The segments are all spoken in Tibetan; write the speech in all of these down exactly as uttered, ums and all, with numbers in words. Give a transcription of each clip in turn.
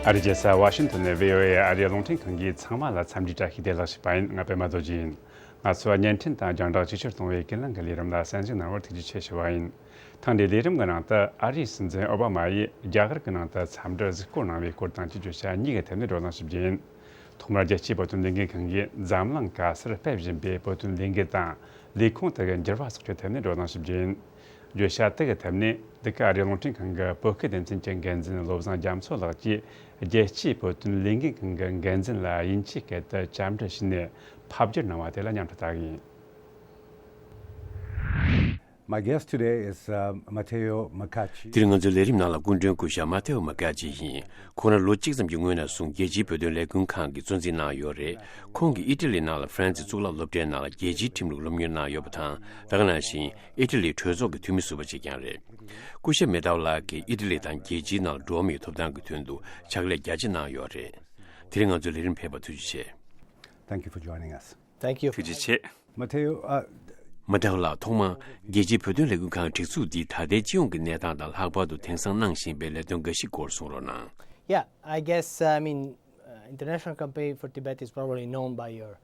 ཨ་རིའི་རྒྱལ་ས་ཝ་ཤིང་ཏོན་ནས་བྷི་ཨོ་ཨེ་ཨ་རིའི་རླུང་འཕྲིན་ཁང་གིས་ཚང་མ་ལ་འཚམས་འདྲིའི་བཀྲ་ཤིས་བདེ་ལེགས་ཞུས་པ་ཡིན། ང་པད་མ་རྡོ་རྗེ་ཡིན། ང་ཚོས་བརྙན་འཕྲིན་དང་རྒྱང་བསྒྲགས་ཇེ་ཆེར་གཏོང་བའི་ཀུན་སློང་གི་ལས་རིམ་ལ་གསན་གཟིགས་གནང་བར་ཐུགས་རྗེ་ཆེ་ཞུ་བ་ཡིན། ཐེངས་འདིའི་ལས་རིམ་གྱི་ནང་དུ་ཨ་རིའི་སྲིད་འཛིན་ཨོ་བྷ་མ་ཡིས་རྒྱ་གར་གྱི་ནང་དུ་འཚམས་འདྲིར་གཟིགས་སྐོར་གནང་བའི་སྐོར་དང་བཅས་བརྗོད་བྱ་གཉིས་ཀྱི་ཐད་ནས་བགྲོ་གླེང་ཞུ་རྒྱུ་ཡིན། ཐོག་མར་རྒྱལ་སྤྱིའི་བོད་དོན་ལས་འགུལ་ཁང་གིས་འཛམ་གླིང་ག་སར་སྤེལ་བཞིན་པའི་བོད་དོན་ལས་འགུལ་དང་ལས་ཁུངས་དག་གི་འགྱུར་བ་སོགས་ཀྱི་ཐད་ནས་བགྲོ་གླེང་ཞུ་རྒྱུ་ཡིན། བརྗོད་བྱ་དེ་གི་ཐད་ནས་འདི་ག་ཨ་རིའི་རླུང་འཕྲིན་ཁང་གི་བོད་སྐད་སྡེ་ཚན་གྱི་འགན་འཛིན་བློ་བཟང་རྒྱ་མཚོ་ལགས་ཀྱིས་རྒྱལ་སྤྱིའི་བོད་དོན་ལས་འགུལ་ཁང་གི་འགན་འཛིན་ལ་དབྱིན་ཇིའི་སྐད་དུ་བཅར་འདྲི་ཞུས་ནས་ཕབ་བསྒྱུར་གནང་བ་དེ་ལ་མཉམ་དུ་ལྟ་གི་ཡིན། My guest today is uh, Matteo Maccacci. དེ་རིང་ང་ཚོའི་ལས་རིམ་ནང་ལ་སྐུ་མགྲོན་སྐུ་ཞབས་མ་ཐེའོ་མ་ཀ་ཅི་ཡིན། ཁོང་རང་ལོ་གཅིག་ཙམ་གྱི་སྔོན་ནས་བཟུང་རྒྱལ་སྤྱིའི་བོད་དོན་ལས་འགུལ་ཁང་གི་གཙོ་འཛིན་གནང་ཡོད་རེད། ཁོང་གིས་ཨི་ཊ་ལི་ནང་ལ་ཧྥ་རན་སིའི་གཙུག་ལག་སློབ་གྲྭའི་ནང་ལ་རྒྱལ་སྤྱིའི་ཁྲིམས་ལུགས་སློབ་གཉེར་གནང་ཡོད་པ་དང་། ད་ག་ནང་བཞིན་ཨི་ཊ་ལིའི་གྲོས་ཚོགས་ཀྱི་འཐུས་མི་ཟུར་པ་ཞིག་ཀྱང་རེད། སྐུ་ཞབས་མེ་ཏའོ་ལགས་ཀྱིས་ཨི་ཊ་ལི་དང་རྒྱལ་སྤྱིའི་ནང་ལ་འགྲོ་བ་མིའི་ཐོབ་ཐང་གི་དོན་དུ་ཕྱག་ལས་རྒྱ་ཆེ་གནང་ཡོད་རེད། དེ་རིང་ང་ཚོའི་ལས་རིམ་ཕེབས་པར་ཐུགས་རྗེ་ཆེ། Thank you for joining us. Thank you. ཐུགས་རྗེ་ཆེ། Matteo, uh, མ་ཏའོ་ལགས། ཐོག་མར་རྒྱལ་སྤྱིའི་བོད་དོན་ལས་འགུལ་ཁང་སྒྲིག་འཛུགས་འདིའི་ད་ལྟའི་སྤྱི་ཡོངས་ཀྱི་གནས་སྟངས་དང་ལྷག་པར་དུ་དེང་སང་གནང་བཞིན་པའི་ལས་དོན་འགའ་ཞིག་སྐོར་གསུང་རོགས་གནང་། Yeah, I guess, uh, I mean, uh, International Campaign for Tibet is probably known by your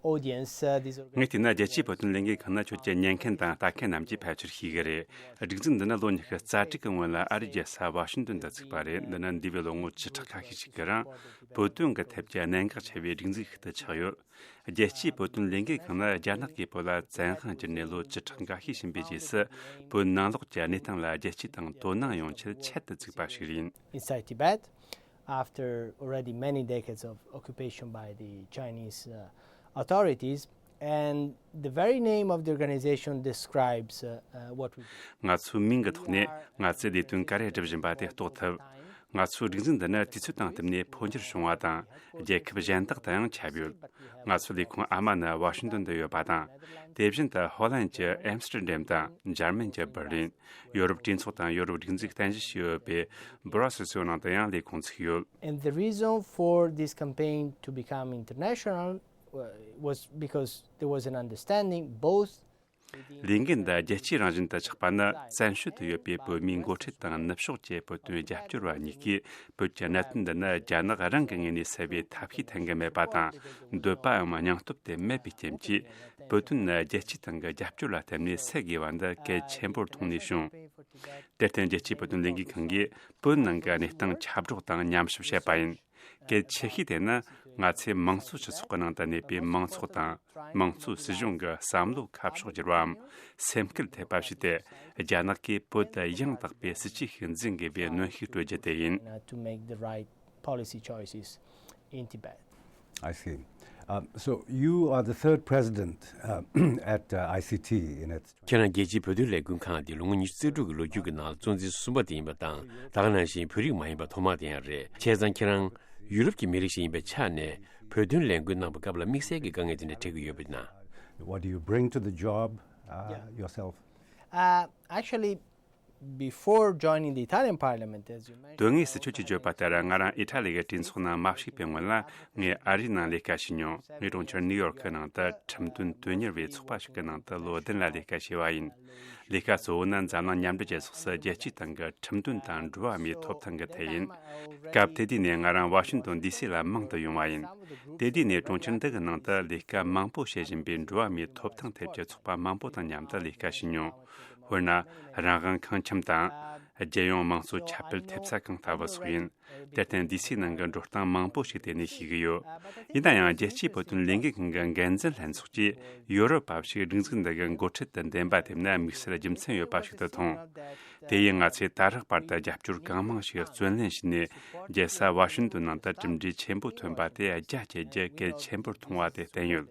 audience. Uh, this ངས་བལྟས་ན་རྒྱལ་སྤྱིའི་བོད་དོན་ལས་འགུལ་ཁང་ནི་ཁྱོད་ཀྱི་ཉན་མཁན་དང་ལྟ་མཁན་རྣམས་ཀྱིས་ཕལ་ཆེར་ཤེས་ཀྱི་རེད། སྒྲིག་འཛུགས་འདི་ནི་ལོ་ཉི་ཤུ་རྩ་དྲུག་གི་སྔོན་ལ་ཨ་རིའི་རྒྱལ་ས་ཝ་ཤིང་ཏོན་དུ་བཙུགས་པ་རེད། འདི་ནི་འདས་པའི་ལོ་ངོ་བཅུ་ཕྲག་ཁ་ཤས་ཤིག་གི་རིང་བོད་དོན་གྱི་ཐད་ཀྱི་གནད་འགག་ཆེ་བའི་སྒྲིག་འཛུགས་ཤིག་ཏུ་ཆགས་ཡོད། རྒྱལ་སྤྱིའི་བོད་དོན་ལས་འགུལ་ཁང་ནི་རྒྱ་ནག་གིས་བོད་ལ་བཙན་དབང་བསྒྱུར་ནས་ལོ་བཅུ་ཕྲག་འགའ་ཤས་ཕྱིན་པའི་རྗེས་སུ་བོད་ནང་ལོགས་ཀྱི་གནས་སྟངས་ལ་རྒྱལ་སྤྱི་དང་དོ་སྣང་ཡོང་ཆེད་ཆེད་དུ་བཙུགས་པ་ཞིག་ཡིན། Inside Tibet, after already many decades of occupation by the Chinese uh, authorities, and the very name of the organization describes uh, uh, what we do. ང་ཚོའི་མིང་གི་ཐོག་ནས་ང་ཚོས་ལས་དོན་ག་རེ་སྒྲུབ་བཞིན་པ་དེ་རྟོགས་ཐུབ། ང་ཚོའི་སྒྲིག་འཛུགས་འདི་ནི་དུས་ཚོད་དང་བསྟུན་ནས་འཕོ་འགྱུར་བྱུང་བ་དང་རྒྱལ་ཁབ་གཞན་དག་དང་ཡང་ཁྱབ་ཡོད། ང་ཚོའི་ལས་ཁུངས་ཨ་མ་ནི་ཝ་ཤིང་ཏོན་དུ་ཡོད་པ་དང་། དེ་བཞིན་དུ་ཧོ་ལན་གྱི་ཨེམ་སི་ཏྲི་འགྲམ་དང་འཇར་མན་གྱི་འབར་ལིན། ཡོ་རོབ་གྲོས་ཚོགས་དང་ཡོ་རོབ་སྒྲིག་འཛུགས་རྟེན་གཞི་བྱས་ཡོད་པའི་Brussels ཡི་ནང་དུ་ཡང་ལས་ཁུངས་ཚུགས་ཡོད། And the reason for this campaign to become international uh, was because there was an understanding both ལས་འགུལ་འདི་རྒྱལ་སྤྱིའི་རང་བཞིན་དུ་ཆགས་པ་ནི་བཙན་བྱོལ་དུ་ཡོད་པའི་བོད་མིའི་འགོ་ཁྲིད་དང་ནུབ་ཕྱོགས་ཀྱི་བོད་དོན་རྒྱབ་སྐྱོར་བ་གཉིས་ཀས་བོད་ཀྱི་གནད་དོན་འདི་ནི་རྒྱ་ནག་རང་གི་ངོས་ནས་སེལ་བའི་ཐབས་ཤེས་འཐེན་གྱི་མེད་པ་དང་། འདོད་པའམ་སྙིང་སྟོབས་དེ་མེད་པའི་རྐྱེན་གྱིས་བོད་དོན་ནི་རྒྱལ་སྤྱིའི་སྟེང་གི་རྒྱབ་སྐྱོར་ལ་བརྟེན་ནས་སེལ་དགོས་པ་འདི་གལ་ཆེན་པོར་མཐོང་ནས་བྱུང་། དེར་བརྟེན་རྒྱལ་སྤྱིའི་བོད་དོན་ལས་འགུལ་ཁང་གིས་བོད་ནང་གི་གནས་སྟངས་ཁྱབ་བསྒྲགས་དང་ཉམས་ཞིབ་བྱས་པ་ཡིན། གལ་ཆེ་ཤོས་དེ་ནི་ང་ཚོས་དམངས་གཙོའི་སྤྱི་ཚོགས་ཀྱི་ནང་དུ་གནས་པའི་མང་ཚོགས་དང་དམངས་གཙོའི་སྲིད་གཞུང་གི་བསམ་བློ་ཁ་ཕྱོགས་བསྒྱུར་བའམ་སེམས་སྐུལ་ཐེབས་པ་ཞིག་སྟེ། རྒྱ་ནག་གིས་བོད་དུ་ཡང་དག་པའི་སྲིད་ཇུས་ཤིག་འཛིན་དགོས་པའི་གནོན་ཤུགས་སྤྲོད་རྒྱུ་དེ་ཡིན། Uh, to make the right policy choices in Tibet. I see. Um, so you are the third president uh, at uh, I C T in its ཁྱེད་རང་རྒྱལ་སྤྱིའི་བོད་དོན་ལས་འགུལ་ཁང་དེ་ལོ་ངོ་ཉི་ཤུ་རྩ་དྲུག་གི་ལོ་རྒྱུས་ཀྱི་ནང་གཙོ་འཛིན་གསུམ་པ་དེ་ཡིན་པ་དང་། ད་ག་ནང་བཞིན་བོད་རིགས་མ་ཡིན་པ་ཐོག་མ་དེ་ཡང་རེད། བྱས་ཙང་ཁྱེད་རང་ཡུ་རོབ་ཀྱི་མི་རིགས་ཤིག་ཡིན་པའི་ཆ་ནས་བོད་དོན་ལས་འགུལ་གནང་བའི་སྐབས་ལ་དམིགས་བསལ་གྱི་དཀའ་ངལ་དེ་འདྲ་འཕྲད་ཀྱི་ཡོད་པ་ཡིན་ན། What do you bring to the job uh, Yeah. yourself? Uh, actually, before joining the Italian parliament, as you mentioned, དོན་དངོས་སུ་ཁྱོད་ཀྱིས་བརྗོད་པ་ལྟར་ང་རང་ཨི་ཊ་ལི་གི་གྲོས་ཚོགས་ནང་མ་ཞུགས་པའི་སྔོན་ལ་ངས་ཨ་རིའི་ནང་ལས་ཀ་བྱས་མྱོང་། ངས་གྲོང་ཁྱེར་ནིའུ་ཡོག་གི་ནང་དུ་ཁྲིམས་དོན་དོན་གཉེར་བའི་ཚོགས་པ་ཞིག་གི་ནང་དུ་ལོ་བདུན་ལ་ལས་ཀ་བྱས་པ་ཡིན། ལས་ཀ་གཙོ་བོ་ནི་འཛམ་གླིང་མཉམ་འབྲེལ་རྒྱལ་ཚོགས་སུ་རྒྱལ་སྤྱིའི་སྟེང་གི་ཁྲིམས་དོན་དང་འགྲོ་བ་མིའི་ཐོབ་ཐང་གི་ཐད་ཡིན། སྐབས་དེ་དུས་ནས་ང་རང་ཝ་ཤིང་ཏོན་ཌི་སི་ལ་མང་དུ་ཡོང་བ་ཡིན། དེ་དུས་ནས་གྲོང་ཁྱེར་འདི་གི་ནང་དུ་ལས་ཀ་མང་པོ་བྱེད་བཞིན་པའི་འགྲོ་བ་མིའི་ཐོབ་ཐང་ཐད་ཀྱི་ཚོགས་པ་མང་པོ་དང་མཉམ་དུ་ལས་ཀ་བྱས་མྱོང་། དཔེར་ན། རང་དབང་ཁང་ཁྱིམ་དང་། རྒྱལ་ཡོངས་དམངས་གཙོ་ཁྱབ་སྤེལ་ཐེབས་རྩ་ཁང་ལྟ་བུ་སོགས་ཡིན། དེར་བརྟེན་ཌི་སི་ནང་གི་འགྲོ་སྟངས་མང་པོ་ཞིག་དེ་ནས་ཤེས་ཀྱི་ཡོད། ཡིན་ན་ཡང་རྒྱལ་སྤྱིའི་བོད་དོན་ལས་འགུལ་ཁང་གི་འགན་འཛིན་ལྷན་ཚོགས་ཀྱིས་ཡོ་རོབ་པ་ཞིག་སྒྲིག་འཛུགས་འདི་གི་འགོ་ཁྲིད་དུ་འདེམས་པ་དེ་ནི་དམིགས་བསལ་རྒྱུ་མཚན་ཡོད་པ་ཞིག་ཏུ་མཐོང་། དེ་ཡིས་ང་ཚོས་ད་རག་བར་དུ་རྒྱབ་སྐྱོར་གང་མང་ཞིག་བརྩོན་ལེན་བྱས་ནས་རྒྱལ་ས་ཝ་ཤིང་ཏོན་ནང་དུ་གྲུབ་འབྲས་ཆེན་པོ་ཐོན་པ་དེ་རྒྱ་བསྐྱེད་རྒྱུ་གལ་ཆེན་པོར་མཐོང་བ་དེ་བསྟན་ཡོད།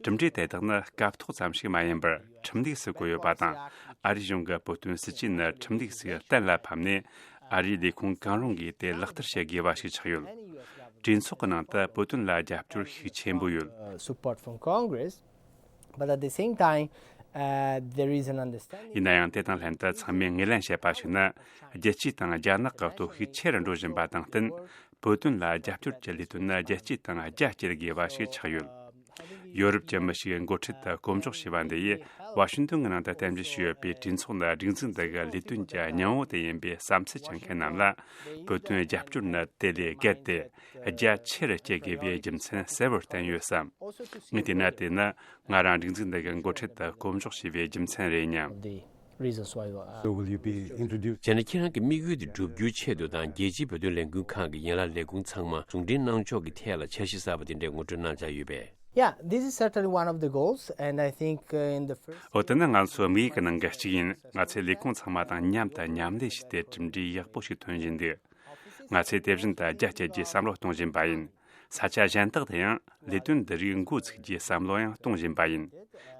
གྲུབ་འབྲས་དེ་དག་ནི་སྐབས་ཐོག་ཙམ་ཞིག་མ་ཡིན་པར་ཁྲིམས་ལུགས་སུ་བཀོད་ཡོད་པ་དང་། ཨ་རིའི་གཞུང་གི་བོད་དོན་སྲིད་ཇུས་ནི་ཁྲིམས་ལུགས་སུ་གཏན་ལ་ཕབ་ནས། ཨ་རིའི་ལས་ཁུངས་གང་རུང་གིས་དེ་ལག་བསྟར་བྱེད་དགོས་པ་ཞིག་ཆགས་ཡོད། གྲོས་ཚོགས་ཀྱི་ནང་དུ་བོད་དོན་ལ་རྒྱབ་སྐྱོར་ཤུགས་ཆེན་པོ་ཡོད། Uh, support from Congress, but at the same time, uh, there is an understanding. ཡིན་ན་ཡང་དེ་དང་ལྷན་དུ་ཚང་མས་ངོས་ལེན་བྱེད་པ་ཞིག་ནི། རྒྱལ་སྤྱི་དང་རྒྱ་ནག་གི་སྟོབས་ཤུགས་ཆེ་རུ་འགྲོ་བཞིན་པ་དང་བསྟུན། བོད་དོན་ལ་རྒྱབ་སྐྱོར་གྱི་ལས་དོན་ནི་རྒྱལ་སྤྱི་དང་རྒྱ་བསྐྱེད་དགོས་པ་ཞིག་ཆགས་ཡོད། ཡོ་རོབ་ཀྱི་མི་ཞིག་འགོ་ཁྲིད་དུ་སྐོམ་འཇོག་བྱས་པ་འདི་ཡིས་ཝ་ཤིང་ཏོན་གྱི་ནང་དུ་རྟེན་གཞི་བྱས་ཡོད་པའི་གྲོས་ཚོགས་ནང་སྒྲིག་འཛུགས་འདི་གི་ལས་དོན་གྱི་སྙིང་བོ་དེ་ཡིན་པའི་བསམ་ཚུལ་བྱེད་མཁན་རྣམས་ལ་བོད་དོན་རྒྱབ་སྐྱོར་ནི་དེ་ལས་བརྒལ་ཏེ་རྒྱ་ཆེ་རུ་སྐྱེད་དགོས་པའི་རྒྱུ་མཚན་གསལ་བོར་བསྟན་ཡོད་བསམ། ངས་བལྟས་ན་དེ་ནི་ང་རང་སྒྲིག་འཛུགས་འདི་གི་འགོ་ཁྲིད་དུ་སྐོམ་འཇོག་བྱས་པའི་རྒྱུ་མཚན་རེད་སྙམ། བྱས་ན་ཁྱེད་རང་གི་དམིགས་ཡུལ་དེ་བསྒྲུབ་རྒྱུའི་ཆེད་དུ་དང་རྒྱལ་སྤྱིའི་བོད་དོན་ལས་འགུལ་ཁང་གི་ཡན་ལག་ལས་ཁུངས་ཚང་མ་ཟུང་འབྲེལ་གནང་ཕྱོགས་ཀྱི་ཐད་ལ་འཆར་གཞི་གསར་པ་དེ་འདྲའི་ངོ་སྤྲོད་གནང་འཆར་ཡོད་པས། Yeah, this is certainly one of the goals, and I think uh, in the first འོ་དེ་ནི་ང་ཚོའི་དམིགས་ཡུལ་གྱི་ནང་གི་གཅིག་ཡིན། ང་ཚོས་ལས་ཁུངས་ཚང་མ་དང་མཉམ་དུ་མཉམ་ལས་བྱས་ཏེ་གྲུབ་འབྲས་ཡག་པོ་ཞིག་ཐོན་བཞིན་འདུག་ང་ཚོས་དེ་བཞིན་དུ་རྒྱ་བསྐྱེད་རྒྱུའི་བསམ་བློ་གཏོང་བཞིན་པ་ཡིན། ས་ཆ་གཞན་དག་ཏུ་ཡང་ལས་དོན་འདི་རིགས་འགོ་ཚུགས་རྒྱུའི་བསམ་བློ་ཡང་གཏོང་བཞིན་པ་ཡིན།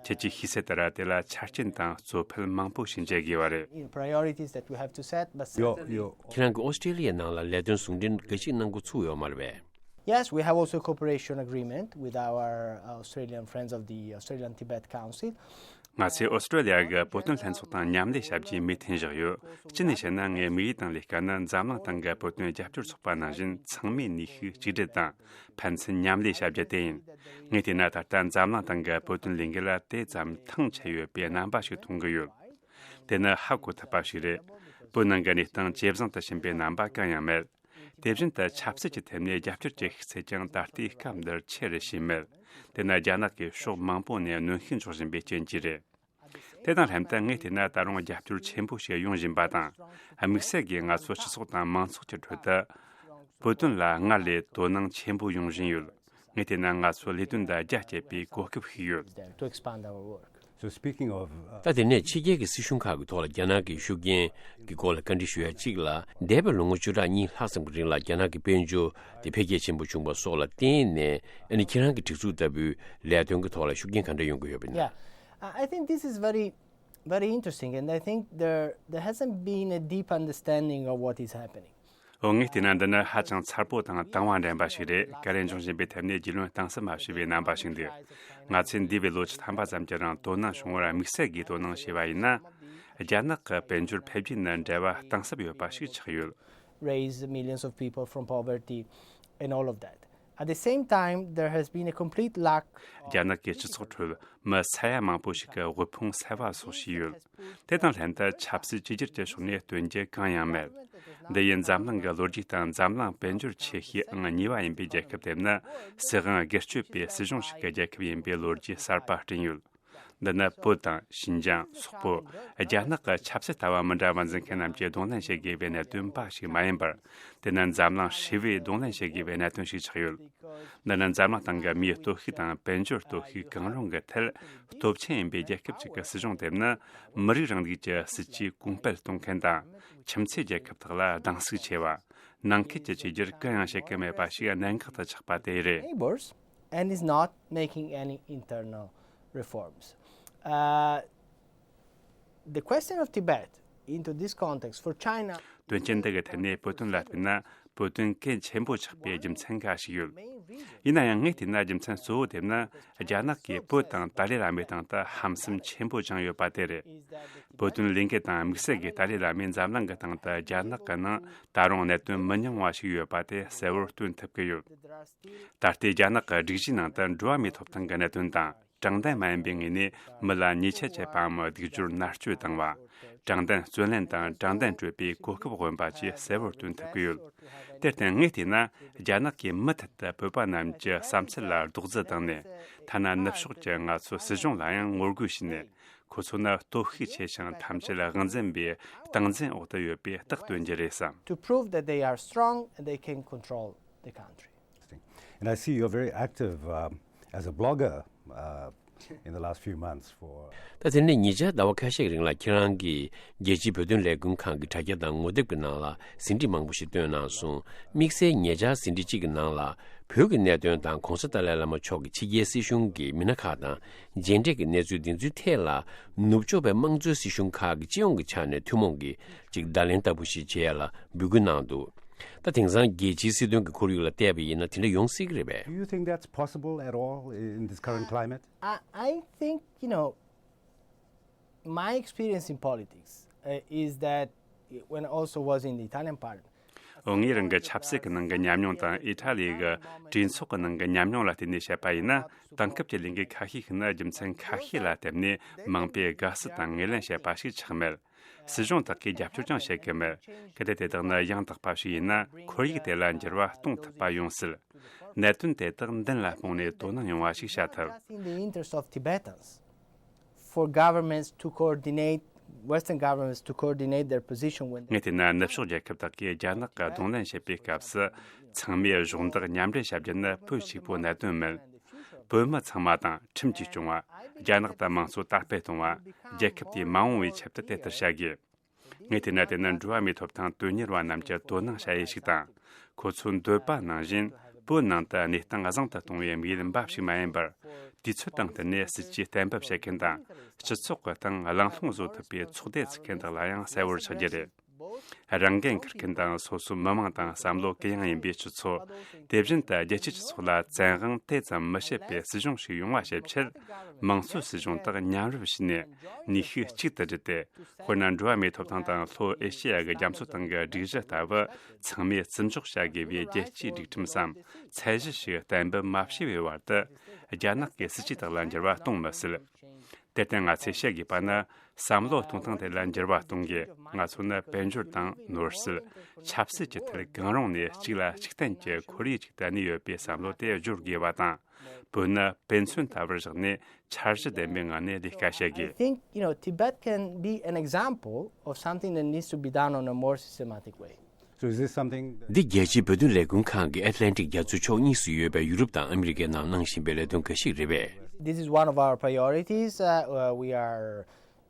ཁྱེད་ཀྱིས་ཤེས་གསལ་ལྟར་དེ་ལ་ཆ་རྐྱེན་དང་གཙོ་ཕལ་མང་པོ་ཞིག་འཇལ་དགོས་པ་རེད། priorities that we have to set, but certainly ཁྱེད་རང་གིས་ཨོ་སི་ཀྲི་ལི་ཡའི་ནང་ལ་ལས་དོན་ཟུང་འབྲེལ་འགའ་ཞིག་གནང་འགོ་ཚུགས་ཡོད་མ་རེད་པས། Yes, we have also a cooperation agreement with our uh, Australian friends of the Australian Tibet Council. ང་ཚོས་ཨོ་སི་ཀྲོ་ལི་ཡ་གི་བོད་དོན་ལྷན་ཚོགས་དང་མཉམ་ལས་བྱ་རྒྱུའི་མོས་མཐུན་བཞག་ཡོད། སྤྱི་ནས་བཤད་ན་ངའི་དམིགས་ཡུལ་དང་ལས་ཀ་ནི་འཛམ་གླིང་སྟེང་གི་བོད་དོན་རྒྱབ་སྐྱོར་ཚོགས་པ་ནང་བཞིན་ཚང་མས་ནུས་ཤུགས་གཅིག་སྒྲིལ་དང་ཕན་ཚུན་མཉམ་ལས་བྱ་རྒྱུ་དེ་ཡིན། ངས་བལྟས་ན་ད་ལྟ་འཛམ་གླིང་སྟེང་གི་བོད་དོན་ལས་འགུལ་ལ་དེ་ཙམ་ཐང་ཆད་ཡོད་པའི་རྣམ་པ་ཞིག་མཐོང་གི་ཡོད། དེ་ནི་ཧ་གོ་ཐུབ་པ་ཞིག་རེད། བོད་ནང་གི་གནས་སྟངས་ཇེ་བཟང་དུ་ཕྱིན་པའི་རྣམ་པ་གང་ཡང་མེད། དེ་བཞིན་དུ་ཆབ་སྲིད་ཀྱི་ཐད་ནས་རྒྱབ་སྐྱོར་གྱི་ཤུགས་ཚད་ཀྱང་ད་ལྟའི་སྐབས་འདིར་ཆེ་རུ་ཕྱིན་མེད། དེ་ནི་རྒྱ་ནག་གིས་ཕྱོགས་མང་པོ་ནས་གནོན་ཤུགས་འཇོག་བཞིན་པའི་རྐྱེན་གྱིས་རེད། དེ་དང་ལྷན་དུ་ངས་བལྟས་ན་ད་རུང་རྒྱབ་སྐྱོར་ཆེན་པོ་ཞིག་ཡོང་བཞིན་པ་དང་། དམིགས་བསལ་གྱིས་ང་ཚོ་སྤྱི་ཚོགས་དང་མང་ཚོགས་ཀྱི་ཁྲོད་དུ་བོད་དོན་ལ་སྔར་ལས་དོ་སྣང་ཆེན་པོ་ཡོང་བཞིན་ཡོད། ངས་བལྟས་ན་ང་ཚོ་ལས་དོན་འདི་རྒྱ་བསྐྱེད་པའི་གོ་སྐབས་ཤིག་ཡོད། them to expand our work. So speaking of uh, ད་དེ་ནས་ཕྱི་རྒྱལ་གྱི་སྲིད་གཞུང་ཁག་གི་ཐོག་ལ་རྒྱ་ནག་གི་ཤུགས་རྐྱེན་གྱི་སྐོར་ལ་བཀའ་འདྲི་ཞུ་ཡ་གཅིག་ལ། འདས་པའི་ལོ་ངོ་བཅུ་ཕྲག་གཉིས་ལྷག་ཙམ་གྱི་རིང་ལ་རྒྱ་ནག་གི་དཔལ་འབྱོར་དེ་འཕེལ་རྒྱས་ཆེན་པོ་བྱུང་བ་སོགས་ལ་བརྟེན་ནས། ཨ་ནི་ཁྱེད་རང་གི་སྒྲིག་འཛུགས་ལྟ་བུའི་ལས་དོན་གྱི་ཐོག་ལ་ཤུགས་རྐྱེན་ག་འདྲ་ཡོང་གི་ཡོད་པ་ཡིན་ན། Yeah, I I think this is very, very interesting, and I think there there hasn't been a deep understanding of what is happening. འོ་ངས་བལྟས་ན་འདི་ནི་ཧ་ཅང་མཚར་པོ་དང་དང་བ་འདྲེན་པ་ཞིག་རེད། ག་རེ་འབྱུང་བཞིན་པའི་ཐད་ནས་རྒྱུས་ལོན་གཏིང་ཟབ་མ་བྱས་པའི་རྣམ་པ་ཞིག་འདུག་ང་ཚོས་འདས་པའི་ལོ་བཅུ་ཐམ་པ་ཙམ་གྱི་རིང་དོ་སྣང་བྱུང་བར་དམིགས་བསལ་གྱིས་དོ་སྣང་བྱས་པ་ཡིན་ན། རྒྱ་ནག་གི་དཔལ་འབྱོར་འཕེལ་རྒྱས་ནི་འབྲེལ་བ་གཏིང་ཟབ་ཡོད་པ་ཞིག་ཆགས་ཡོད། Raise millions of people from poverty and all of that. At the same time, there has been a complete lack of རྒྱ་ནག་གི་སྤྱི་ཚོགས་ཁྲོད་མི་ས་ཡ་མང་པོ་ཞིག་གི་དབུལ་ཕོངས་སེལ་བ་སོགས་བྱས་ཡོད། དེ་དང་ལྷན་དུ་ཆབ་སྲིད་གཅིག་གྱུར་གྱི་ཕྱོགས་ནས་སྟོན་རྒྱུ་གང་ཡང་མེད། འདི་ཡིན་འཛམ་གླིང་གི་ལོ་རྒྱུས་སྟེང་འཛམ་གླིང་དཔལ་འབྱོར་ཆེ་ཤོས་ཨང་གཉིས་པ་ཡིན་པའི་རྒྱལ་ཁབ་དེ་ནི་སྲིད་དབང་སྒེར་གཅོད་པའི་སྲིད་གཞུང་ཞིག་གི་རྒྱལ་ཁབ་ཡིན་པའི་ལོ་རྒྱུས་གསར་པ་བསྐྲུན་ཡོད། འདི་ནི་བོད་དང་ཤིན་ཅང་སོག་པོ་རྒྱ་ནག་གི་ཆབ་སྲིད་ལྟ་བ་མི་འདྲ་བ་འཛིན་མཁན་རྣམས་ཀྱིས་གདོང་ལེན་བྱེད་དགོས་པའི་གནད་དོན་འབའ་ཞིག་མ་ཡིན་པར། དེ་ནི་འཛམ་གླིང་ཧྲིལ་བོས་གདོང་ལེན་བྱེད་དགོས་པའི་གནད་དོན་ཞིག་ཆགས་ཡོད། འདི་ནི་འཛམ་གླིང་སྟེང་གི་མིའི་སྟོབས་ཤུགས་དང་དཔལ་འབྱོར་སྟོབས་ཤུགས་གང་རུང་གི་ཐད་སྟོབས་ཆེན་ཡིན་པའི་རྒྱལ་ཁབ་ཅིག་གི་སྲིད་གཞུང་དེ་ནི་མི་རིགས་རིང་ལུགས་ཀྱི་སྲིད་ཇུས་གོང་སྤེལ་གཏོང་མཁན་དང་། ཁྱིམ་མཚེས་རྒྱལ་ཁབ་དག་ལ་སྡང་ཟུག་ཆེ་བ། ནང་ཁུལ་གྱི་གཅིག་གྱུར་གང་ཡང་བྱེད་ཀྱི་མེད་པ་ཞིག་གནད་འགག་ཏུ་ཆགས་པ་དེ་རེད། neighbors and is not making any internal reforms. Uh, the question of Tibet into this context for China. དོན་རྐྱེན་འདི་གི་ཐད་ནས་བོད་དོན་ལ་བལྟས་ན་བོད་དོན་གལ་ཆེན་པོ་ཆགས་པའི་རྒྱུ་མཚན་འགའ་ཞིག་ཡོད། ཡིན་ན་ཡང་ངས་བལྟས་ན་རྒྱུ་མཚན་གཙོ་བོ་དེ་ནི་རྒྱ་ནག་གིས་བོད་དང་ཏཱ་ལའི་བླ་མའི་སྟེང་དུ་ཧམ་སེམས་ཆེན་པོ་བཅངས་ཡོད་པ་དེ་རེད། བོད་དོན་ལས་འགུལ་དང་དམིགས་བསལ་གྱིས་ཏཱ་ལའི་བླ་མས་འཛམ་གླིང་གི་སྟེང་དུ་རྒྱ་ནག་གི་ནང་ད་རུང་གནད་དོན་མི་ཉུང་བ་ཞིག་ཡོད་པ་དེ་གསལ་བོར་སྟོན་ཐུབ་ཀྱི་ཡོད། ད་ལྟའི་རྒྱ་ནག་གི་སྒྲིག་གཞིའི་ནང་དུ་འགྲོ་བ་མིའི་ཐོབ་ཐང་གི་གནད་དོན་དང་། དྲང་བདེན་མ་ཡིན་པའི་ངོས་ནས་མི་ལ་ཉེས་ཆད་བཅད་པའམ་སྡིགས་སྦྱོར་མནར་གཅོད་བཏང་བ། དྲང་བདེན་བརྩོན་ལེན་དང་དྲང་བདེན་སྤྲོད་པའི་གོ་སྐབས་དབེན་པ་བཅས་གསལ་བོར་སྟོན་ཐུབ་ཀྱི་ཡོད། དེར་བརྟེན་ངས་བལྟས་ན་རྒྱ་ནག་གིས་མུ་མཐུད་དུ་བོད་པ་རྣམས་ཀྱི་བསམ་ཚུལ་ལ་རྡོག་རྫིས་བཏང་ནས། ཐ་ན་ནུབ་ཕྱོགས་ཀྱི་ང་ཚོའི་སྲིད་གཞུང་ལ་ཡང་ངོ་རྒོལ་བྱས་ནས། ཁོ་ཚོ་ནི་སྟོབས་ཤུགས་ཆེ་ཞིང་ཐམས་ཅད་དབང་འཛིན་པའི་སྟངས་འཛིན་འོག་ཏུ་ཡོད་པའི་རྟགས་སྟོན་རྒྱུ་རེད་བསམ། To prove that they are strong and they can control the country. And I see you're very active um, as a blogger uh, in the last few months for. ད་དེ་ནས་ཉེ་ཆར་ཟླ་བ་ཁ་ཤས་ཀྱི་རིང་ལ་ཁྱེད་རང་གིས་རྒྱལ་སྤྱིའི་བོད་དོན་ལས་འགུལ་ཁང་གི་དྲ་རྒྱ་དང་ངོ་དེབ་ཀྱི་ནང་ལ་ཟིན་བྲིས་མང་པོ་ཞིག་བཏོན་གནང་སོང་། དམིགས་བསལ་ཉེ་ཆར་ཟིན་བྲིས་གཅིག་གི་ནང་ལ་བོད་ཀྱི་གནད་དོན་དང་གོང་ས་ཏཱ་ལའི་བླ་མ་མཆོག་གི་ཕྱི་རྒྱལ་སྲིད་གཞུང་གི་མི་སྣ་ཁག་དང་མཇལ་འཕྲད་ཀྱི་གནས་ཚུལ་འདི་ཚོའི་ཐད་ལ་ནུབ་ཕྱོགས་པའི་དམངས་གཙོའི་སྲིད་གཞུང་ཁག་གི་སྤྱི་ཡོངས་ཀྱི་ཆ་ནས་ཐུན་མོང་གི་ཅིག་བརྡ་ལན་ལྟ་བུ་ཞིག་བྱེད་ཡ་ལ་འབོད་སྐུལ་གནང་འདུག་ད་དེང་སང་རྒྱལ་སྤྱིའི་སྲིད་དོན་གྱི་ཁོར་ཡུག་ལ་བལྟས་པ་ཡིན་ན་དེ་འདྲ་ཡོང་སྲིད་ཀྱི་རེད་པས། Do you think that's possible at all in this current climate? I, I think, you know, my experience in politics uh, is that when I also was in the Italian parliament, ངས་རང་གི་ཆབ་སྲིད་ཀྱི་ནང་གི་ཉམས་མྱོང་དང་ཨི་ཊ་ལི་གི་གྲོས་ཚོགས་ཀྱི་ནང་གི་ཉམས་མྱོང་ལ་བརྟེན་ནས་བཤད་པ་ཡིན་ན། དེང་སྐབས་ཀྱི་ལས་འགུལ་ཁ་ཤས་ཤིག་ནི་རྒྱུ་མཚན་ཁ་ཤས་ལ་བརྟེན་ནས་མང་པོས་དགའ་བསུ་དང་ངོས་ལེན་བྱེད་པ་ཞིག་ཆགས་མེད། སྲིད་གཞུང་དག་གིས་རྒྱབ་སྐྱོར་ཀྱང་བྱེད་ཀྱི་མེད། གལ་ཏེ་དེ་དག་ནི་ཡང་དག་པ་ཞིག་ཡིན་ན། ཁོར་ཡུག་དེ་ལ་འགྱུར་བ་གཏོང་ཐུབ་པ་ཡོང་སྲིད། གནད་དོན་དེ་དག་མདུན་ལ་སྤུངས་ནས་དོ་སྣང་ཡོང་བ་ཞིག་བྱ་ཐུབ། In the interest of Tibetans, for governments to coordinate, Western governments to coordinate their position when ངས་བལྟས་ན། ནུབ་ཕྱོགས་རྒྱལ་ཁབ་དག་གིས་རྒྱ་ནག་གི་གདོང་ལེན་བྱེད་པའི་སྐབས་སུ། ཚང་མས་གཞོགས་འདེགས་མཉམ་འབྲེལ་བྱ་རྒྱུ་ནི་བོད་གཅིག་པོའི་གནད་དོན་མིན། བོད་མི་ཚང་མ་དང་ཁྲིམས་ཀྱིས་སྐྱོང་བ། རྒྱ་ནག་དང་དམངས་གཙོ་དར་སྤེལ་གཏོང་བ། རྒྱལ་ཁབ་དེའི་མ་འོངས་པའི་ཆེད་དུ་དེ་ལྟར་བྱ་དགོས། ངས་བལྟས་ན། དེ་ནི་འགྲོ་བ་མིའི་ཐོབ་ཐང་དོན་གཉེར་བ་རྣམས་ཀྱིས་དོ་སྣང་བྱ་ཡུལ་ཞིག་དང་། ཁོ་ཚོའི་འདོད་པ་ནང་བཞིན་བོད་ནང་དུ་གནས་སྟངས་བཟང་དུ་གཏོང་བའི་དམིགས་ཡུལ་འབའ་ཞིག་མ་ཡིན་པར། དུས་ཚོད་དང་བསྟུན་ནས་སྲིད་ཇུས་གཏན་འབེབས་བྱེད་མཁན་དང་། སྤྱི་ཚོགས་ཀྱི་སྟེང་གླེང་སློང་བཟོ་ཐུབ་པའི་ཚོགས་སྡེ་བཙུགས་མཁན་དག་ལ་ཡང་གསལ་བོར་ཆགས་རྒྱུ་རེད། རང་འགན་འཁུར་མཁན་དང་སོ་སོའི་མི་མང་དང་བསམ་བློ་གུ་ཡངས་ཡིན་པའི་སྤྱི་ཚོགས། དེ་བཞིན་དུ་རྒྱལ་སྤྱིའི་སྤྱི་ཚོགས་ལ་བཙན་དབང་དེ་ཙམ་མི་བྱེད་པའི་སྲིད་གཞུང་ཞིག་ཡོང་བ་བྱེད་ཕྱིར། དམངས་གཙོའི་སྲིད་གཞུང་དག་མཉམ་རུབ་བྱས་ནས་ནུས་ཤུགས་གཅིག་ཏུ་བསྒྲིལ་ཏེ། དཔེར་ན། འགྲོ་བ་མིའི་ཐོབ་ཐང་དང་ལྷོ་ཨེ་ཤེ་ཡ་གི་རྒྱ་མཚོ་ཐང་གི་སྒྲིག་གཞི་ལྟ་བུ་ཚང་མས་བརྩི་འཇོག་བྱ་དགོས་པའི་རྒྱལ་སྤྱིའི་སྒྲིག་ཁྲིམས་སམ་ཚད་གཞི་ཞིག་གཏན་འབེབས་མ་བྱས་པའི་བར་དུ། རྒྱ་ནག་གི་སྲིད་ཇུས་དག་ལ་འགྱུར་བ་གཏོང་མི་སྲིད། དེར་བརྟེན་ང་ཚོས་བཤད་དགོས་པ་ནི། བསམ་བློ་གཏོང་སྟངས་དེ་ལ་འགྱུར་བ་གཏོང་དགོས། ང་ཚོ་ནི་དཔལ་འབྱོར་དང་ནོར་སྲིད། ཆབ་སྲིད་ཀྱི་ཐད་གང་རུང་ནས་གཅིག་ལ་གཅིག་བརྟེན་གྱི་ཁོར་ཡུག་ཅིག་ཏུ་གནས་ཡོད་པའི་བསམ་བློ་དེ་སྦྱོར་དགོས་པ་དང་། བོད་ནི་དཔེ་མཚོན་ལྟ་བུར་བཞག་ནས་འཆར་གཞི་ལྡན་པའི་ངང་ནས་ལས་ཀ་བྱེད་དགོས། I think, you know, Tibet can be an example of something that needs to be done on a more systematic way. So is this something that འདི་རྒྱལ་སྤྱིའི་བོད་དོན་ལས་འགུལ་ཁང་གིས་ཨེཊ་ལན་ཊིག་རྒྱ་མཚོའི་ཕྱོགས་གཉིས་སུ་ཡོད་པའི་ཡུ་རོབ་དང་ཨ་མི་རི་ཀའི་ནང་གནང་བཞིན་པའི་ལས་དོན་འགའ་ཞིག་རེད་པས། This is one of our priorities. Uh, uh, we are,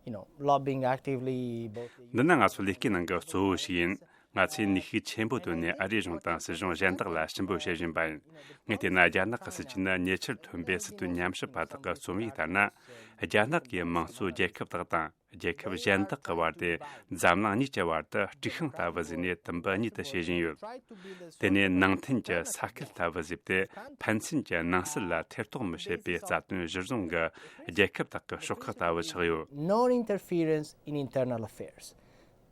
you know, lobbying actively both འདི་ནི་ང་ཚོའི་ལས་ཀའི་ནང་གི་གཙོ་བོ་ཞིག་ཡིན། ང་ཚོས་ནུས་ཤུགས་ཆེན་པོ་བཏོན་ནས་ཨ་རིའི་གཞུང་དང་སྲིད་གཞུང་གཞན་དག་ལ་ཞུ་འབོད་བྱེད་བཞིན་པ་ཡིན། ངས་བལྟས་ན། རྒྱ་ནག་གི་སྲིད་ཇུས་ནི་ཉེ་ཆར་ཐོན་པའི་སྲིད་དོན་ཉམས་ཞིབ་པ་དག་གི་རྩོམ་ཡིག་ལྟར་ན། རྒྱ་ནག་གིས་དམངས་གཙོའི་རྒྱལ་ཁབ་དག་དང་། རྒྱལ་ཁབ་གཞན་དག་གི་བར་དེ་འཛམ་གླིང་གཉིས་ཀྱི་བར་དུ་དཀྲུག་ཤིང་ལྟ་བུ་བཟོས་ནས་དུམ་བུ་གཉིས་དུ་ཕྱེ་བཞིན་ཡོད། དེ་ནས་ནང་བསྟན་གྱི་ས་ཁུལ་ལྟ་བུ་བཟོས་ཏེ། ཕན་ཚུན་གྱི་ནང་སྲིད་ལ་ཐེ་གཏོགས་མི་བྱེད་པའི་རྩ་དོན་གཞིར་བཟུང་གི་རྒྱལ་ཁབ་དག་གི་ཤོག་ཁག་ལྟ་བུ་ཆགས་ཡོད། Non-interference in internal affairs.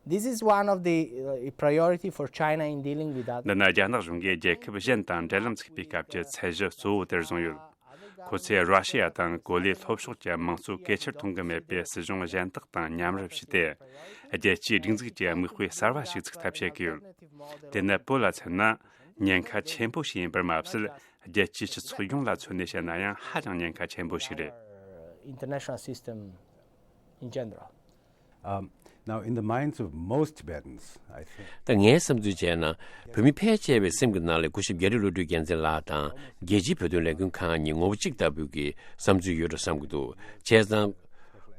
This is one of the uh, priority for China in dealing with other འདི་ནི་རྒྱ་ནག་གཞུང་གིས་རྒྱལ་ཁབ་གཞན་དང་འབྲེལ་ལམ་འཛུགས་པའི་སྐབས་ཀྱི་ཚད་གཞི་གཙོ་བོ་དེར་བཟུང་ཡོད། ཁོ་ཚོས་ར་ཤི་ཡ་དང་གོ་ལའི་ལྷོ་ཕྱོགས་ཀྱི་དམངས་གཙོ་གལ་ཆེར་མཐོང་གི་མེད་པའི་སྲིད་གཞུང་གཞན་དག་དང་མཉམ་རུབ་བྱས་ཏེ། རྒྱལ་སྤྱིའི་སྒྲིག་འཛུགས་ཀྱི་དམིགས་དཔེ་གསར་བ་ཞིག་བཙུགས་ཐབས་བྱེད་ཀྱི་ཡོད། དེ་ནི་བོད་ལ་མཚོན་ན་ཉེན་ཁ་ཆེན་པོ་ཞིག་ཡིན་པར་མ་ཟད། རྒྱལ་སྤྱིའི་སྤྱི་ཚོགས་ཡོངས་ལ་མཚོན་ནས་བཤད་ན་ཡང་ཧ་ཅང་ཉེན་ཁ་ཆེན་པོ་ཞིག་རེད། International system in general. Um, now, in the minds of most Tibetans, I think ད་ངའི་བསམ་ཚུལ་བྱས་ན། བོད་མི་ཕལ་ཆེ་བའི་སེམས་ཀྱི་ནང་ལ་སྐུ་ཞབས་རྒྱ་རི་བློ་གྲོས་རྒྱལ་མཚན་ལགས་དང་རྒྱལ་སྤྱིའི་བོད་དོན་ལས་འགུལ་ཁང་གཉིས་ངོ་བོ་གཅིག་ལྟ་བུའི་གི་བསམ་ཚུལ་ཡོད་འགྲོ་བསམ་གྱི་འདུག་བྱས་ཙང་།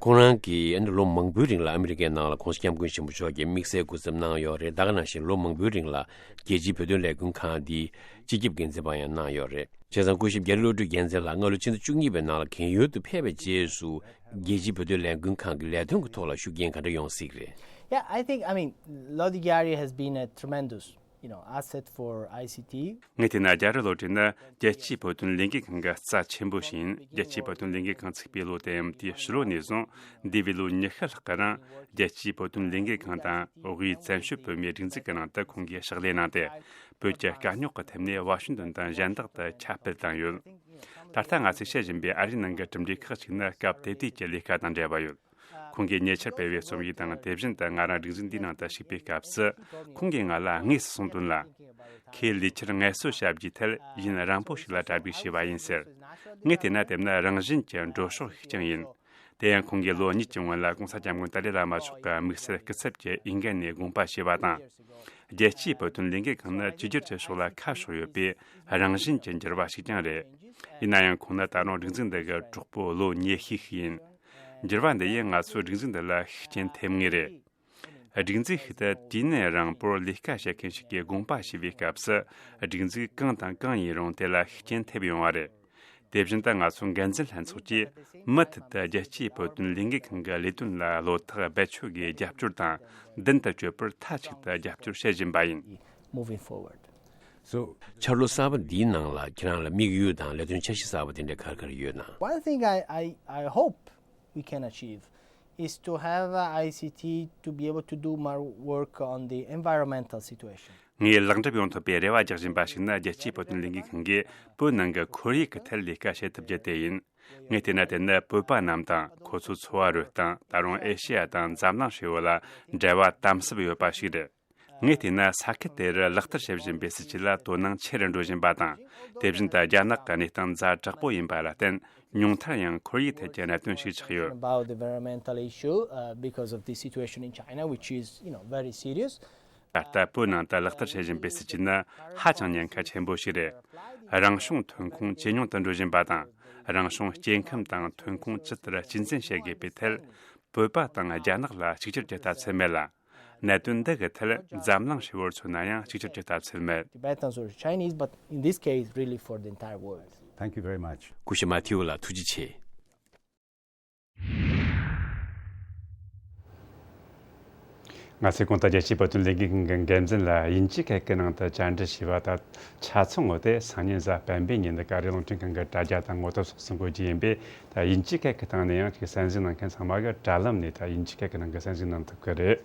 ཁོང་རང་གིས་ཨ་ནི་ལོ་མང་པོའི་རིང་ལ་ཨ་མི་རི་ཀའི་ནང་ལ་༸གོང་ས་༸སྐྱབས་མགོན་ཆེན་པོ་མཆོག་གི་དམིགས་བསལ་སྐུ་ཚབ་གནང་ཡོད་རེད། ད་ག་ནང་བཞིན་ལོ་མང་པོའི་རིང་ལ་རྒྱལ་སྤྱིའི་བོད་དོན་ལས་འགུལ་ཁང་འདིའི་སྤྱི་ཁྱབ་འགན་འཛིན་པ་ཡང་གནང་ཡོད་རེད། བྱས་ཙང་སྐུ་ཞབས་རྒྱ་རི་བློ་གྲོས་རྒྱལ་མཚན་ལགས་སྔ་ལོ་ཕྱི་ཟླ་བཅུ་གཉིས་པའི་ནང་ལ་རྒན་ཡོལ་དུ་ཕེབས་པའི་རྗེས་སུ་རྒྱལ་སྤྱིའི་བོད་དོན་ལས་འགུལ་ཁང་གི་ལས་དོན་གྱི་ཐོག་ལ་ཤུགས་རྐྱེན་ག་འདྲ་ཡོང་སྲིད་རེད། Yeah, I think, I mean, Lodi Gyari has been a tremendous, you know, asset for I C T. ངས་བལྟས་ན་རྒྱ་རི་བློ་གྲོས་ནི་རྒྱལ་སྤྱིའི་བོད་དོན་ལས་འགུལ་ཁང་གི་རྩ་ཆེན་པོ་ཞིག་ཡིན། རྒྱལ་སྤྱིའི་བོད་དོན་ལས་འགུལ་ཁང་ཚུགས་པའི་ལོ་དེའམ་དེའི་ཕྱི་ལོ་ནས་བཟུང་འདས་པའི་ལོ་ཉི་ཤུ་ལྷག་གི་རིང་རྒྱལ་སྤྱིའི་བོད་དོན་ལས་འགུལ་ཁང་དང་དབུས་བཙན་བྱོལ་བོད་མིའི་སྒྲིག་འཛུགས་ཀྱི་ནང་དུ་ཁོང་གིས་ཕྱག་ལས་གནང་སྟེ། བོད་ཀྱི་དཀའ་རྙོག་གི་ཐད་ནས་ཝ་ཤིང་ཏོན་དང་གཞན་དག་ཏུ་ཁྱབ་སྤེལ་བཏང་ཡོད། ད་ལྟ་ང་ཚོས་བཤད་བཞིན་པའི་ཨ་རིའི་ནང་གི་གྲུབ་འབྲས་ཁག་ཅིག་ནི་སྐབས་དེ་དུས་ཀྱི་ལས་ཀ་དང་འབྲེལ་བ་ཡོད། ཁོང་གིས་ཉེ་ཆར་སྤེལ་བའི་རྩོམ་ཡིག་དང་། དེ་བཞིན་དུ་ང་རང་སྒྲིག་འཛུགས་འདིའི་ནང་དུ་ཞུགས་པའི་སྐབས་སུ་ཁོང་གིས་ང་ལ་དངོས་སུ་གསུངས་དོན་ལ། ཁོས་ལས་འཆར་ངལ་གསོ་བྱ་རྒྱུའི་ཐད་ཡུན་རིང་པོ་ཞིག་ལ་གྲ་སྒྲིག་བྱས་པ་ཡིན་ཟེར། ངས་བལྟས་ན་དེ་ནི་རང་བཞིན་གྱི་འགྲོ་ཕྱོགས་ཤིག་ཀྱང་ཡིན། དེ་ཡང་ཁོང་གིས་ལོ་གཉིས་ཀྱི་སྔོན་ལ་༸གོང་ས་༸སྐྱབས་མགོན་ཏཱ་ལའི་བླ་མ་མཆོག་གི་དམིགས་བསལ་སྐུ་ཚབ་ཀྱི་འོས་འགན་ནས་དགོངས་པ་ཞུས་པ་དང་། རྒྱལ་སྤྱིའི་བོད་དོན་ལས་འགུལ་ཁང་ནི་བཅོས་བསྒྱུར་གྱི་ཕྱོགས་ལ་ཁ་ཕྱོགས་ཡོད་པའི་རང་བཞིན་གྱི་འགྱུར་བ་ཞིག་ཀྱང་རེད། ཡིན་ན་ཡང་ཁོང་ནི་ད་རུང་སྒྲིག་འཛུགས་འདི་གི་གྲོགས་པོ་ལོ་ཉི་ཤུའི་ཞིག་ཡིན། འགྱུར་བ་འདི་ཡིས་ང་ཚོའི་སྒྲིག་འཛུགས་འདི་ལ་ཤུགས་རྐྱེན་ཐེབས་ངེས་རེད། སྒྲིག་འཛུགས་ཤིག་ཏུ་དུས་ནས་རིང་པོར་ལས་ཀ་བྱེད་མཁན་ཞིག་གིས་དགོངས་པ་ཞུས་པའི་སྐབས་སུ། སྒྲིག་འཛུགས་གང་དང་གང་ཡིན་རུང་དེ་ལ་ཤུགས་རྐྱེན་ཐེབས་ཡོང་བ་རེད། དེ་བཞིན་དུ་ང་ཚོའི་འགན་འཛིན་ལྷན་ཚོགས་ཀྱིས་མུ་མཐུད་དུ་རྒྱལ་སྤྱིའི་བོད་དོན་ལས་འགུལ་ཁང་གི་ལས་དོན་ལ་བློ་ཐག་རྦད་ཆོད་སྒོས་རྒྱབ་སྐྱོར་དང་མདུན་དུ་སྐྱོད་པར་མཐའ་གཅིག་ཏུ་རྒྱབ་སྐྱོར་བྱེད་བཞིན་པ་ཡིན། Moving forward. So འཆར་ལོ་གསར་པ་འདིའི་ནང་ལ་ཁྱེད་རང་ལ་དམིགས་ཡུལ་དང་ལས་དོན་འཆར་གཞི་གསར་པ་དེ་འདྲ་ག་རེ་ག་རེ་ཡོད་ན། One thing I, I, I hope we can achieve is to have uh, I C T to be able to do more work on the environmental situation. ངས་ལེགས་འགྲུབ་ཡོང་ཐུབ་པའི་རེ་བ་རྒྱག་བཞིན་པ་ཞིག་ནི། རྒྱལ་སྤྱིའི་བོད་དོན་ལས་འགུལ་ཁང་གིས་བོད་ནང་གི་ཁོར་ཡུག་གི་ཐད་ལས་ཀ་བྱེད་ཐུབ་རྒྱུ་དེ་ཡིན། ངས་བལྟས་ན། དེ་ནི་བོད་པ་རྣམས་དང་ཁོ་ཚོའི་འཚོ་བ་རོལ་སྟངས། ད་རུང་ཨེ་ཤེ་ཡ་དང་འཛམ་གླིང་ཧྲིལ་བོ་ལ་འབྲེལ་བ་དམ་ཟབ་ཡོད་པ་ཞིག་རེད། ངས་བལྟས་ན། ས་ཁུལ་དེ་རུ་ལག་བསྟར་བྱེད་བཞིན་པའི་སྲིད་ཇུས་ལ་དོ་སྣང་ཆེ་རུ་འགྲོ་བཞིན་པ་དང་། དེ་བཞིན་དུ་རྒྱ་ནག་གི་གནས་སྟངས་ཛ་དྲག་པོ་ཡིན་པ་ལ་བརྟེན། ཉུང་མཐར་ཡང་ཁོར་ཡུག་ཐད་ཀྱི་གནད་དོན་ཞིག་ཆགས་ཡོད། About the environmental issue, uh, because of the situation in China, which is, you know, very serious. ད་ལྟ་བོད་ནང་དུ་ལག་བསྟར་བྱེད་བཞིན་པའི་སྲིད་ཇུས་ནི་ཧ་ཅང་ཉེན་ཁ་ཆེན་པོ་ཞིག་རེད། རང་བྱུང་ཐོན་ཁུངས་ཇེ་ཉུང་དུ་འགྲོ་བཞིན་པ་དང་། རང་བྱུང་སྐྱེ་ཁམས་དང་ཐོན་ཁུངས་ཇི་ལྟར་གཅེས་འཛིན་བྱེད་དགོས་པའི་ཐད། བོད་པ་དང་རྒྱ་ནག་ལ་གཅིག་གྱུར་གྱི་ལྟ་ཚུལ་མེད་ལ། གནད་དོན་འདི་གི་ཐད་འཛམ་གླིང་ཧྲིལ་བོར་མཚོན་ན་ཡང་གཅིག་གྱུར་གྱི་ལྟ་ཚུལ་མེད། Tibetans or Chinese, but in this case, really for the entire world. Thank you very much. སྐུ་ཞབས་མ་ཐེའུ་ལགས་ཐུགས་རྗེ་ཆེ། ང་ཚོས་གོང་དུ་རྒྱལ་སྤྱིའི་བོད་དོན་ལས་འགུལ་ཁང་གི་འགན་འཛིན་ལ་དབྱིན་ཇིའི་སྐད་ཀྱི་ནང་དུ་བཅར་འདྲི་ཞུས་པ་དང་ཆ་ཚང་ངོ་དེ་སང་ཉིན་གཟའ་སྤེན་པའི་ཉིན་དུ་ཀ་རི་རླུང་འཕྲིན་ཁང་གི་དྲ་རྒྱ་དང་ངོ་ཐོག་སོགས་སུ་འགོད་རྒྱུ་ཡིན་པས། ད་དབྱིན་ཇིའི་སྐད་ཀྱི་སྟེང་ནས་ཡང་ཅིག་གསན་གཟིགས་གནང་མཁན་ཚང་མ་གིས་དྲ་ལམ་ནས་ད་དབྱིན་ཇིའི་སྐད་ཀྱི་ནང་གི་གསན་གཟིགས་གནང་ཐུབ་ཀྱི་རེད།